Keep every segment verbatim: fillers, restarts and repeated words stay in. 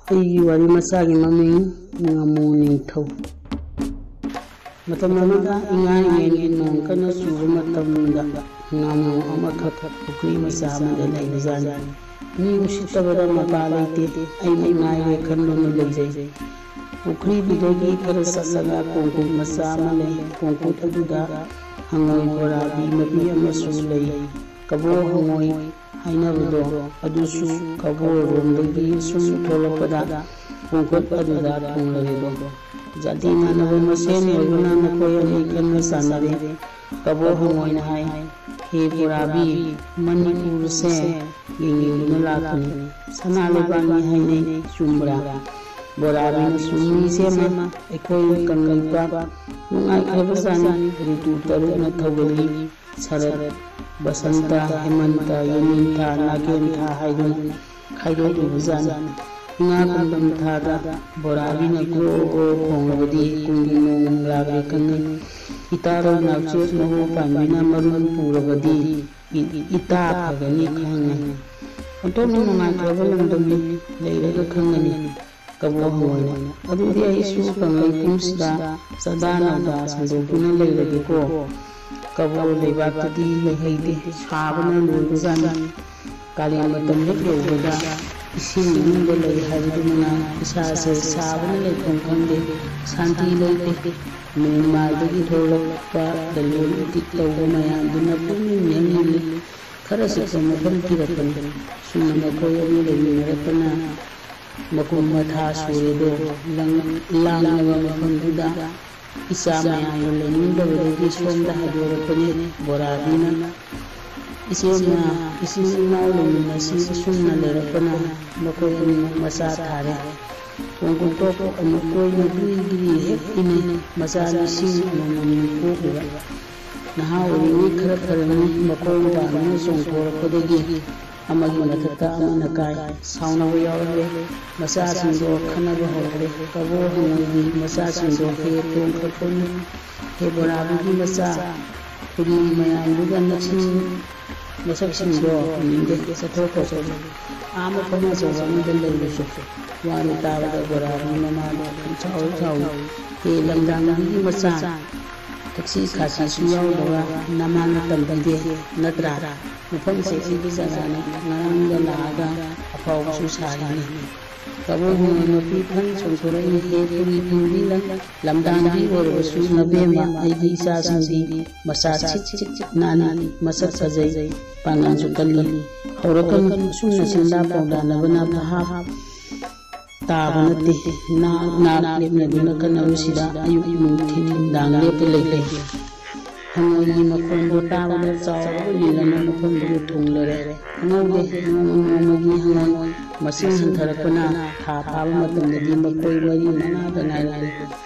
ꯑꯩꯒꯤ ꯋꯥꯔꯤ ꯃꯆꯥꯒꯤ ꯃꯃꯤꯡ ꯉꯥꯃꯨ ꯅꯤꯡꯊꯧ꯫ ꯃꯇꯝ ꯑꯃꯗ ꯏꯉꯥ ꯏꯉꯦꯟꯒꯤ ꯅꯣꯡ ꯀꯟꯅ ꯆꯨꯕ ꯃꯇꯝꯗ ꯉꯥꯃꯨ ꯑꯃꯈꯛ ꯄꯨꯈ꯭ꯔꯤ ꯃꯆꯥ ꯑꯃꯗ ꯂꯩꯕꯖꯥꯠꯅꯤ꯫ ꯃꯤ ꯎꯁꯤꯠꯇꯕꯗ ꯃꯄꯥ ꯂꯩꯇꯦ, ꯑꯩ ꯃꯉꯥꯏꯔꯦ ꯈꯟꯗꯨꯅ ꯂꯩꯖꯩ꯫ ꯄꯨꯈ꯭ꯔꯤꯗꯨꯗꯒꯤ ꯈꯔ ꯆꯠꯂꯒ ꯀꯣꯡꯀꯨꯠ ꯃꯆꯥ ꯑꯃ ꯂꯩ꯫ ꯀꯣꯡꯀꯨꯠ ꯑꯗꯨꯗ ꯍꯪꯉꯣꯏ ꯕꯣꯔꯥꯕꯤ ꯃꯄꯤ ꯑꯃꯁꯨ ꯂꯩ꯫ ꯀꯕꯣ ꯍꯪꯉꯣꯏ ꯍꯥꯏꯅꯕꯗꯣ ꯑꯗꯨꯁꯨ ꯀꯕꯣꯔꯣꯝꯗꯒꯤ ꯁꯨꯝ ꯊꯣꯛꯂꯛꯄꯗ ꯀꯣꯡꯀꯨꯠ ꯑꯗꯨꯗ ꯊꯨꯡꯂꯔꯦꯗꯣ꯫ ꯖꯥꯇꯤ ꯃꯥꯟꯅꯕ ꯃꯁꯦꯟ ꯑꯣꯏꯕꯅ ꯃꯈꯣꯏ ꯑꯅꯤ ꯈꯟꯅ ꯆꯥꯟꯅꯔꯦ꯫ ꯀꯕꯣ ꯍꯪꯉꯣꯏꯅ ꯍꯥꯏ, "ꯍꯦ ꯕꯣꯔꯥꯕꯤ, ꯃꯅꯤꯄꯨꯔꯁꯦ ꯌꯦꯡꯅꯤꯡꯗꯨꯅ ꯂꯥꯛꯄꯅꯤ꯫ ꯁꯅꯥ ꯂꯩꯕꯥꯛꯅꯤ ꯍꯥꯏꯅꯩ, ꯆꯨꯝꯕ꯭ꯔꯥ?" ꯕꯣꯔꯥꯕꯤꯅ, "ꯆꯨꯝꯃꯤ ꯏꯆꯦꯃ, ꯑꯩꯈꯣꯏ ꯀꯪꯂꯩꯄꯥꯛ ꯅꯨꯡꯉꯥꯏꯈ꯭ꯔꯕꯖꯥꯠꯅꯤ꯫ ꯔꯤꯇꯨ ꯇꯔꯨꯛꯅ ꯊꯧꯒꯜꯂꯤ꯫ ꯁꯔꯠ, ꯕꯁꯟꯇ, ꯍꯦꯃꯟꯇ, ꯌꯦꯅꯤꯡꯊꯥ, ꯅꯥꯀꯦꯟꯊꯥ ꯍꯥꯏꯗꯨꯅ ꯈꯥꯏꯗꯣꯛꯂꯤꯕꯖꯥꯠꯅꯤ꯫ ꯏꯉꯥ ꯀꯨꯝꯗꯝ ꯊꯥꯗ ꯕꯣꯔꯥꯕꯤꯅ ꯒ꯭ꯔꯣ ꯒ꯭ꯔꯣ ꯈꯣꯡꯂꯕꯗꯤ ꯀꯨꯝꯒꯤ ꯅꯣꯡ ꯂꯥꯛꯂꯦ ꯈꯪꯅꯩ꯫ ꯏꯇꯥꯔꯧ ꯅꯥꯎꯆꯦꯠ ꯃꯍꯨ ꯄꯥꯟꯕꯤꯅ ꯃꯔꯨ ꯄꯨꯔꯕꯗꯤ ꯏ-, ꯏ-, ꯏꯇꯥ ꯐꯒꯅꯤ ꯈꯪꯅꯩ꯫ ꯑꯣꯟꯊꯣꯛꯅ ꯅꯨꯡꯉꯥꯏꯈ꯭ꯔꯕ ꯂꯝꯗꯝꯅꯤ, ꯂꯩꯔꯒ ꯈꯪꯒꯅꯤ"꯫ ꯀꯕꯣ ꯍꯪꯉꯣꯏꯅ, "ꯑꯗꯨꯗꯤ ꯑꯩꯁꯨ ꯀꯪꯂꯩ ꯄꯨꯝꯁꯤꯗ ꯆꯥꯗꯥ ꯅꯥꯎꯗꯥ ꯁꯟꯗꯣꯛꯇꯨꯅ ꯂꯩꯔꯒꯦꯀꯣ꯫ ꯀꯕꯣ ꯂꯩꯕꯥꯛꯇꯗꯤ ꯂꯩꯍꯩꯗꯦ, ꯁꯥꯕꯅ ꯂꯣꯏꯕꯖꯥꯠꯅꯤ꯫ ꯀꯥꯂꯦꯟ ꯃꯇꯝ ꯍꯦꯛ ꯌꯧꯕꯗ ꯏꯁꯤꯡ ꯃꯅꯨꯡꯗ ꯂꯩ ꯍꯥꯏꯕꯗꯨ ꯃꯉꯥꯏ, ꯏꯁꯥꯁꯦ ꯁꯥꯕꯅ ꯂꯩꯐꯝ ꯈꯪꯗꯦ, ꯁꯥꯟꯇꯤ ꯂꯩꯇꯦ꯫ ꯃꯦꯟꯃꯥꯔꯗꯒꯤ ꯊꯣꯛꯂꯛꯄ ꯂꯂꯣꯟ ꯏꯇꯤꯛ ꯇꯧꯕ ꯃꯌꯥꯝꯗꯨꯅ ꯄꯨꯛꯅꯤꯡ ꯌꯥꯡꯍꯜꯂꯤ꯫ ꯈꯔ ꯆꯤꯛꯄ ꯃꯐꯝ ꯊꯤꯔꯛꯄꯅꯤ꯫ ꯁꯨꯝꯅ ꯃꯈꯣꯏ ꯑꯅꯤ ꯂꯩꯃꯤꯟꯅꯔꯛꯄꯅ ꯃꯀꯨꯝ ꯃꯊꯥ ꯁꯨꯔꯦꯗꯣ꯫ ꯂꯪ-, ꯂꯥꯡꯂꯕ ꯃꯐꯝꯗꯨꯗ ꯏꯆꯥ ꯃꯌꯥꯝꯗꯨ ꯂꯩꯅꯤꯡꯗꯕꯗꯒꯤ ꯁꯣꯝꯗ ꯍꯥꯏꯗꯣꯔꯛꯄꯅꯤ ꯕꯣꯔꯥꯕꯤꯅ꯫ "ꯏꯆꯦꯃ, ꯏꯆꯤꯟ ꯏꯅꯥꯎ ꯂꯩꯃꯤꯟꯅꯁꯤ, ꯑꯁꯨꯝꯅ ꯂꯩꯔꯛꯄꯅ ꯃꯈꯣꯏ ꯑꯅꯤꯃꯛ ꯃꯆꯥ ꯊꯥꯔꯦ꯫ ꯀꯣꯡꯀꯨꯠꯇꯣ ꯑꯃꯨꯛ ꯇꯣꯏꯅ ꯒ꯭ꯔꯤ ꯒ꯭ꯔꯤ ꯍꯦꯛ ꯏꯟꯅꯩ꯫ ꯃꯆꯥ ꯂꯤꯁꯤꯡ ꯑꯃꯃꯝꯅꯤ ꯄꯣꯛꯂꯤꯕ꯫ ꯅꯍꯥ ꯑꯣꯏꯔꯤꯉꯩ ꯈꯔ ꯐꯔꯝꯃꯤ, ꯃꯈꯣꯡ ꯄꯥꯟꯗꯨꯅ ꯆꯣꯡꯊꯣꯔꯛꯄꯗꯒꯤ ꯑꯃꯒꯤ ꯃꯊꯛꯇ ꯑꯃꯅ ꯀꯥꯏ꯫ ꯁꯥꯎꯅꯕ ꯌꯥꯎꯔꯛꯂꯦ꯫ ꯃꯆꯥꯁꯤꯡꯗꯣ ꯈꯠꯅꯕ ꯍꯧꯔꯛꯂꯦ꯫ ꯀꯕꯣ ꯍꯪꯉꯣꯏꯒꯤ ꯃꯆꯥꯁꯤꯡꯗꯣ ꯍꯦ ꯇꯣꯡꯈꯠꯄꯅꯤ, ꯍꯦ ꯕꯣꯔꯥꯕꯤꯒꯤ ꯃꯆꯥ, ꯐꯨꯔꯤ ꯃꯌꯥꯝꯗꯨꯒ ꯅꯛꯁꯤꯟ-, ꯃꯁꯛꯁꯤꯡꯗꯣ ꯎꯅꯤꯡꯗꯦ, ꯆꯠꯊꯣꯛꯈ꯭ꯔꯣ ꯆꯠꯂꯣ"꯫ ꯑꯥ ꯃꯐꯝ ꯑꯆꯧꯕ ꯑꯃꯗ ꯂꯩꯔꯨꯁꯨ꯫ ꯋꯥꯔꯤ ꯇꯥꯕꯗ ꯕꯣꯔꯥꯒꯤ ꯃꯃꯥꯗꯣ ꯄꯨꯡꯁꯥꯎ ꯁꯥꯎꯏ꯫ "ꯍꯦ ꯂꯝꯗꯥꯡꯕꯤꯒꯤ ꯃꯆꯥ, ꯊꯛꯁꯤ ꯈꯥꯁꯤꯁꯨ ꯌꯥꯎꯗꯕ ꯅꯃꯥꯅ ꯇꯝꯕꯤꯗꯦ ꯅꯠꯇ꯭ꯔꯥ? ꯃꯐꯝꯁꯦ ꯑꯩꯒꯤ ꯖꯒꯥꯅꯤ, ꯉꯔꯥꯡꯗ ꯂꯥꯛꯑꯒ ꯑꯐꯥꯎꯕꯁꯨ ꯁꯥꯔꯤꯅꯤ꯫ ꯀꯕꯣꯛ ꯍꯪꯉꯣꯏ ꯃꯄꯤ ꯐꯟ ꯆꯣꯡꯊꯣꯔꯛꯏ꯫ ꯍꯦ ꯐꯨꯔꯤ ꯐꯨꯝꯕꯤ ꯂꯝꯗꯥꯡꯕꯤ ꯑꯣꯏꯔꯕꯁꯨ ꯅꯕꯦꯝꯃ, ꯑꯩꯒꯤ ꯏꯆꯥꯁꯤꯡꯗꯤ ꯃꯆꯥ ꯁꯤꯠ ꯁꯤꯠ ꯅꯥꯟꯅ ꯃꯁꯛ ꯐꯖꯩ, ꯄꯥꯡꯒꯜꯁꯨ ꯀꯜꯂꯤ꯫ ꯍꯧꯔꯛꯀꯅꯨ, ꯑꯁꯨꯝꯅ ꯁꯦꯟꯗꯥ ꯄꯥꯎꯗꯥꯅꯕꯅ ꯚꯥꯞ ꯇꯥꯕ ꯅꯠꯇꯦ꯫ ꯅꯥꯛ ꯅꯥꯛ ꯂꯦꯞꯅꯗꯨꯅ ꯈꯠꯅꯕꯁꯤꯗ ꯑꯌꯨꯛ ꯅꯨꯡꯊꯤꯜ ꯅꯨꯡꯗꯥꯡ ꯂꯦꯞꯄ ꯂꯩꯇꯦ꯫ ꯍꯪꯉꯣꯏꯒꯤ ꯃꯈꯣꯟꯗꯣ ꯇꯥꯕꯗ ꯆꯥꯎꯔꯕ ꯂꯤꯟ ꯑꯃ ꯃꯐꯝꯗꯨꯗ ꯊꯨꯡꯂꯔꯦ꯫ ꯈꯪꯍꯧꯗꯦ, ꯅꯣꯡꯃ ꯅꯣꯡꯃꯒꯤ ꯍꯪꯉꯣꯏ ꯃꯁꯤꯡ ꯍꯟꯊꯔꯛꯄꯅ ꯊꯥ ꯐꯥꯕ ꯃꯇꯝꯗꯗꯤ ꯃꯈꯣꯏ ꯃꯔꯤ ꯃꯉꯥꯗ ꯉꯥꯏꯔꯛꯂꯦ꯫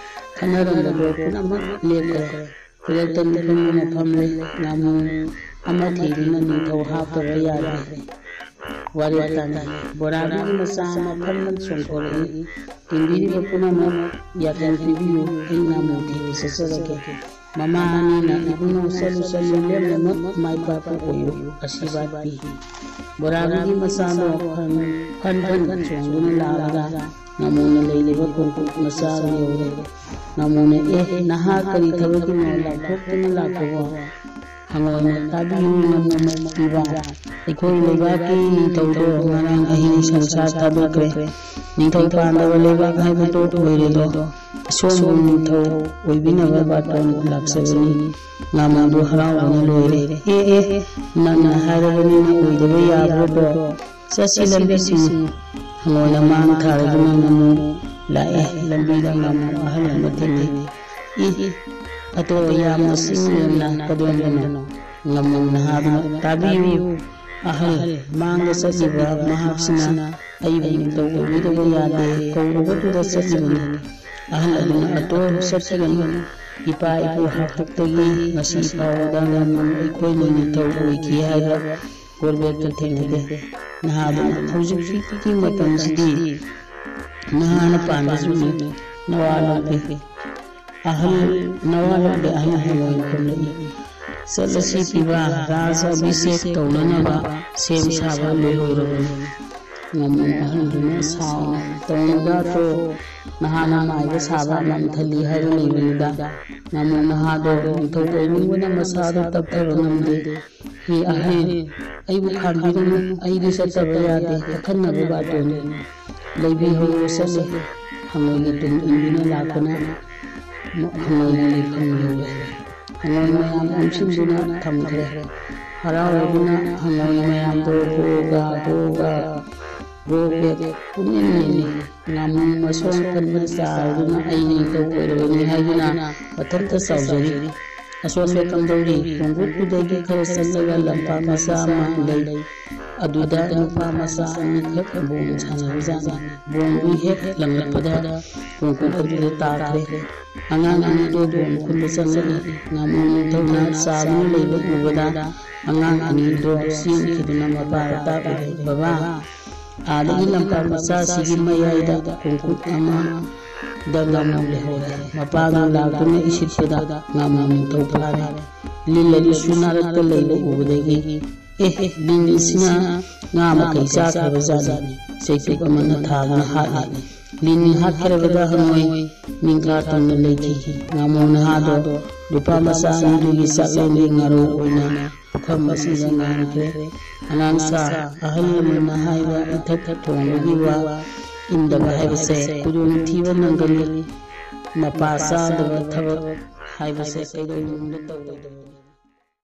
ꯈꯠꯅꯔꯝꯕꯗꯣ ꯄꯨꯝꯅꯃꯛ ꯂꯦꯞꯈ꯭ꯔꯦ꯫ ꯈꯨꯗꯛꯇ ꯃꯤꯐꯝ ꯑꯃ ꯐꯝꯂꯦ꯫ ꯉꯥꯃꯨ ꯑꯃ ꯊꯤꯗꯨꯅ ꯅꯤꯡꯊꯧ ꯍꯥꯞꯇꯕ ꯌꯥꯗꯦ꯫ ꯋꯥꯔꯦꯞ ꯇꯥꯅꯩ꯫ ꯕꯣꯔꯥꯒꯤ ꯃꯆꯥ ꯑꯃ ꯐꯝꯅ ꯆꯣꯡꯊꯣꯔꯛꯏ꯫ "ꯇꯤꯟꯕꯤꯔꯤꯕ ꯄꯨꯝꯅꯃꯛ ꯌꯥꯊꯪ ꯄꯤꯕꯤꯌꯨ, ꯑꯩ ꯉꯥꯃꯨ ꯊꯤꯕ ꯆꯠꯆꯔꯒꯦ꯫" ꯃꯃꯥ ꯑꯅꯤꯅ "ꯏꯕꯨꯡꯉꯣ, ꯆꯠꯂꯨ ꯆꯠꯂꯨ, ꯂꯦꯝꯅꯃꯛ ꯃꯥꯏ ꯄꯥꯛꯄ ꯑꯣꯏꯌꯨ" ꯑꯁꯤꯔꯕꯥꯗ ꯄꯤ꯫ ꯕꯣꯔꯥꯒꯤ ꯃꯆꯥꯗꯣ ꯐꯟ ꯐꯟ ꯐꯟ ꯆꯣꯡꯗꯨꯅ ꯂꯥꯛꯂꯒ ꯉꯥꯃꯨꯅ ꯂꯩꯔꯤꯕ ꯀꯣꯡꯀꯨꯠ ꯃꯆꯥꯗꯨ ꯌꯧꯔꯦ꯫ ꯉꯥꯃꯨꯅ "ꯑꯦ, ꯅꯍꯥ, ꯀꯔꯤ ꯊꯕꯛꯀꯤꯅꯣ ꯂꯥꯎꯊꯣꯛꯇꯨꯅ ꯂꯥꯛꯄꯕꯣ?" ꯍꯪꯉꯣꯏꯅ "ꯇꯥꯕꯤꯌꯨ, ꯉꯥꯃꯨ ꯃꯄꯤꯕ, ꯑꯩꯈꯣꯏ ꯂꯩꯕꯥꯛꯀꯤ ꯅꯤꯡꯊꯧꯗꯣ ꯉꯔꯥꯡ ꯑꯍꯤꯡ ꯁꯪꯁꯥꯔ ꯊꯥꯗꯣꯛꯈ꯭ꯔꯦ꯫ ꯅꯤꯡꯊꯧ ꯄꯥꯟꯗꯕ ꯂꯩꯕꯥꯛ ꯍꯥꯏꯕꯗꯣ ꯑꯣꯏꯔꯦꯗꯣ꯫ ꯑꯁꯣꯝꯕꯨ ꯅꯤꯡꯊꯧ ꯑꯣꯏꯕꯤꯅꯕ ꯕꯥꯇꯣꯟ ꯂꯥꯛꯆꯕꯅꯤ꯫" ꯉꯥꯃꯨꯗꯨ ꯍꯔꯥꯎꯕꯅ ꯂꯣꯏꯔꯦ꯫ "ꯑꯦ, ꯑꯦ, ꯅꯪꯅ ꯍꯥꯏꯔꯕꯅꯤꯅ ꯑꯣꯏꯗꯕ ꯌꯥꯕ꯭ꯔꯣꯗꯣ? ꯆꯠꯁꯤ, ꯂꯝꯕꯤ ꯆꯤꯡꯉꯨ꯫" ꯍꯪꯉꯣꯏꯅ ꯃꯥꯡ ꯊꯥꯔꯗꯨꯅ ꯉꯥꯃꯨ ꯂꯥꯛꯑꯦ꯫ ꯂꯝꯕꯤꯗ ꯉꯥꯃꯨ ꯑꯍꯜ ꯑꯃ ꯊꯦꯡꯅꯩ꯫ "ꯏ, ꯑꯇꯣ, ꯌꯥꯝꯅ ꯆꯤꯡ ꯂꯦꯝꯅ ꯀꯗꯣꯝꯗꯅꯣ?" ꯉꯥꯃꯨ ꯅꯍꯥꯗꯨꯅ "ꯇꯥꯕꯤꯌꯨ, ꯑꯍꯜ, ꯃꯥꯡꯗ ꯆꯠꯂꯤꯕ ꯃꯍꯥꯛꯁꯤꯅ ꯑꯩꯕꯨ ꯅꯤꯡꯊꯧ ꯑꯣꯏꯕꯤꯗꯕ ꯌꯥꯗꯦ ꯀꯧꯔꯨꯕꯗꯨꯗ ꯆꯠꯂꯤꯕꯅꯤ꯫" ꯑꯍꯜ ꯑꯗꯨꯅ "ꯑꯇꯣ, ꯆꯠꯈꯤꯒꯅꯨ꯫ ꯏꯄꯥ ꯏꯄꯨ ꯍꯥꯛꯇꯛꯇꯒꯤ ꯉꯁꯤ ꯐꯥꯎꯕꯗ ꯉꯥꯃꯨ ꯑꯩꯈꯣꯏꯅ ꯅꯤꯡꯊꯧ ꯑꯣꯏꯈꯤ ꯍꯥꯏꯕ ꯒꯣꯔꯃꯦꯟꯇ ꯊꯦꯡꯅꯗꯦ꯫ ꯅꯍꯥꯗꯨꯅ "ꯍꯧꯖꯤꯛꯀꯤ ꯃꯇꯝꯁꯤꯗꯤ ꯅꯍꯥꯅ ꯄꯥꯟꯕ ꯖꯨꯒꯅꯤ, ꯅꯋꯥ ꯂꯧꯗꯦ꯫" ꯑꯍꯜ, ꯅꯋꯥ ꯂꯧꯗꯦ, ꯑꯍꯜ ꯍꯪꯉꯣꯏ ꯈꯨꯝꯂꯛꯏ꯫ "ꯆꯠꯂꯁꯤ ꯄꯤꯕꯥ, ꯔꯥꯖ ꯑꯚꯤꯁꯦꯛ ꯇꯧꯅꯅꯕ ꯁꯦꯝ ꯁꯥꯕ ꯂꯣꯏꯍꯧꯔꯕꯅꯤ꯫" ꯉꯥꯃꯨ ꯑꯍꯟꯗꯨꯅ ꯁꯥꯎꯅ, "ꯇꯧꯅꯨꯗ ꯇꯣ, ꯅꯍꯥꯅ ꯃꯥꯏꯕ ꯁꯥꯕ ꯃꯟꯊꯜꯂꯤ ꯍꯥꯏꯕ ꯂꯩꯕꯅꯤꯗ꯫ ꯉꯥꯃꯨ ꯅꯍꯥꯗꯣ ꯅꯤꯡꯊꯧ ꯑꯣꯏꯅꯤꯡꯕꯅ ꯃꯁꯥꯗꯣ ꯇꯞꯊꯕ ꯉꯝꯗꯦ꯫ ꯍꯤ ꯑꯍꯟ, ꯑꯩꯕꯨ ꯈꯥꯝꯕꯤꯔꯨꯅꯨ, ꯑꯩꯗꯤ ꯆꯠꯇꯕ ꯌꯥꯗꯦ, ꯑꯈꯟꯅꯕ ꯕꯥꯇꯣꯟꯅꯤ꯫ ꯂꯩꯕꯤ ꯍꯧꯔ ꯆꯠꯂꯦ꯫ ꯍꯪꯉꯣꯏꯒꯤ ꯇꯨꯡ ꯏꯟꯗꯨꯅ ꯂꯥꯛꯇꯨꯅ ꯍꯪꯉꯣꯏꯒꯤ ꯂꯩꯐꯝ ꯌꯧꯔꯦ꯫ ꯍꯪꯉꯣꯏ ꯃꯌꯥꯝ ꯑꯣꯟꯁꯤꯟꯗꯨꯅ ꯊꯝꯈ꯭ꯔꯦ꯫ ꯍꯔꯥꯎꯔꯗꯨꯅ ꯍꯪꯉꯣꯏ ꯃꯌꯥꯝꯗꯣ ꯒꯣꯒ ꯒꯣꯒ ꯒꯣ ꯕꯦꯛ ꯄꯨꯡꯏꯟ ꯏꯜꯂꯤ꯫ ꯉꯥꯃꯨ ꯃꯁꯣꯟ ꯀꯟꯅ ꯆꯥꯎꯗꯨꯅ ꯑꯩ ꯅꯤꯡꯊꯧ ꯑꯣꯏꯔꯕꯅꯤ ꯍꯥꯏꯗꯨꯅ ꯃꯊꯟꯇ ꯆꯥꯎꯖꯔꯤ꯫ ꯑꯁꯣꯟꯕ ꯀꯝꯗꯧꯔꯤ? ꯀꯣꯡꯒꯨꯠꯇꯨꯗꯒꯤ ꯈꯔ ꯆꯠꯂꯒ ꯂꯝꯄꯥꯛ ꯃꯆꯥ ꯑꯃ ꯂꯩ꯫ ꯑꯗꯨꯗ ꯅꯨꯄꯥ ꯃꯆꯥ ꯑꯅꯤꯈꯛ ꯕꯣꯟ ꯁꯥꯟꯅꯕꯖꯥꯠꯅꯤ꯫ ꯕꯣꯟꯗꯨ ꯍꯦꯛ ꯂꯪꯂꯛꯄꯗ ꯀꯣꯡꯀꯨꯠ ꯑꯗꯨꯗ ꯇꯥꯈ꯭ꯔꯦ꯫ ꯑꯉꯥꯡ ꯑꯅꯤꯗꯣ ꯕꯣꯟ ꯈꯨꯟꯕ ꯆꯪꯂꯛꯏ꯫ ꯉꯥꯃꯨ ꯅꯤꯡꯊꯧꯅ ꯆꯥꯗꯨꯅ ꯂꯩꯕ ꯎꯕꯗ ꯑꯉꯥꯡ ꯑꯅꯤꯗꯣ ꯆꯦꯟꯈꯤꯗꯨꯅ ꯃꯄꯥꯗ ꯇꯥꯛꯎꯔꯦ, "ꯕꯕꯥ, ꯑꯥꯗꯒꯤ ꯂꯝꯄꯥꯛ ꯃꯆꯥꯁꯤꯒꯤ ꯃꯌꯥꯏꯗ ꯀꯣꯡꯀꯨꯠ ꯑꯃꯗ ꯉꯥꯃꯨ ꯂꯩꯍꯧꯔꯦ꯫ ꯃꯄꯥꯅ ꯂꯥꯛꯇꯨꯅ ꯏꯁꯤꯠꯄꯗ ꯉꯥꯃꯨ ꯅꯤꯡꯊꯧ ꯐꯥꯔꯦ꯫ ꯂꯤꯟ ꯑꯗꯨꯁꯨ ꯅꯥꯔꯛꯇ ꯂꯩꯕ ꯎꯕꯗꯒꯤ, 'ꯑꯦ, ꯂꯤꯟꯁꯤꯅ ꯉꯥ ꯃꯈꯩ ꯆꯥꯈ꯭ꯔꯕ ꯖꯥꯠꯅꯤ꯫ ꯆꯩꯇꯨꯞ ꯑꯃꯅ ꯊꯥꯗꯨꯅ ꯍꯥꯠꯂꯦ꯫ ꯂꯤꯟ ꯍꯥꯠꯈ꯭ꯔꯕꯗ ꯍꯪꯉꯣꯏ ꯅꯤꯡꯈꯥ ꯇꯝꯅ ꯂꯩꯈꯤ꯫ ꯉꯥꯃꯨ ꯅꯍꯥꯗꯣ ꯂꯨꯄꯥ ꯃꯆꯥ ꯑꯅꯤꯗꯨꯒꯤ ꯆꯥꯛꯂꯦꯟꯒꯤ ꯉꯥꯔꯧ ꯑꯣꯏꯅ ꯄꯨꯈꯝ ꯑꯁꯤꯗ ꯉꯥꯟꯈ꯭ꯔꯦ꯫ ꯑꯉꯥꯡꯁꯥ, ꯑꯍꯜ ꯂꯃꯟꯅ ꯍꯥꯏꯕ ꯏꯊꯛ ꯊꯣꯡꯕꯒꯤ ꯋꯥ ꯏꯟꯗꯕ ꯍꯥꯏꯕꯁꯦ ꯈꯨꯗꯣꯡꯊꯤꯕ ꯅꯪꯒꯅꯤ꯫ ꯃꯄꯥ ꯆꯥꯗꯕ ꯊꯕꯛ ꯍꯥꯏꯕꯁꯦ ꯀꯩꯗꯧꯅꯨꯡꯗ ꯇꯧꯔꯣꯏꯗꯕꯅꯤ꯫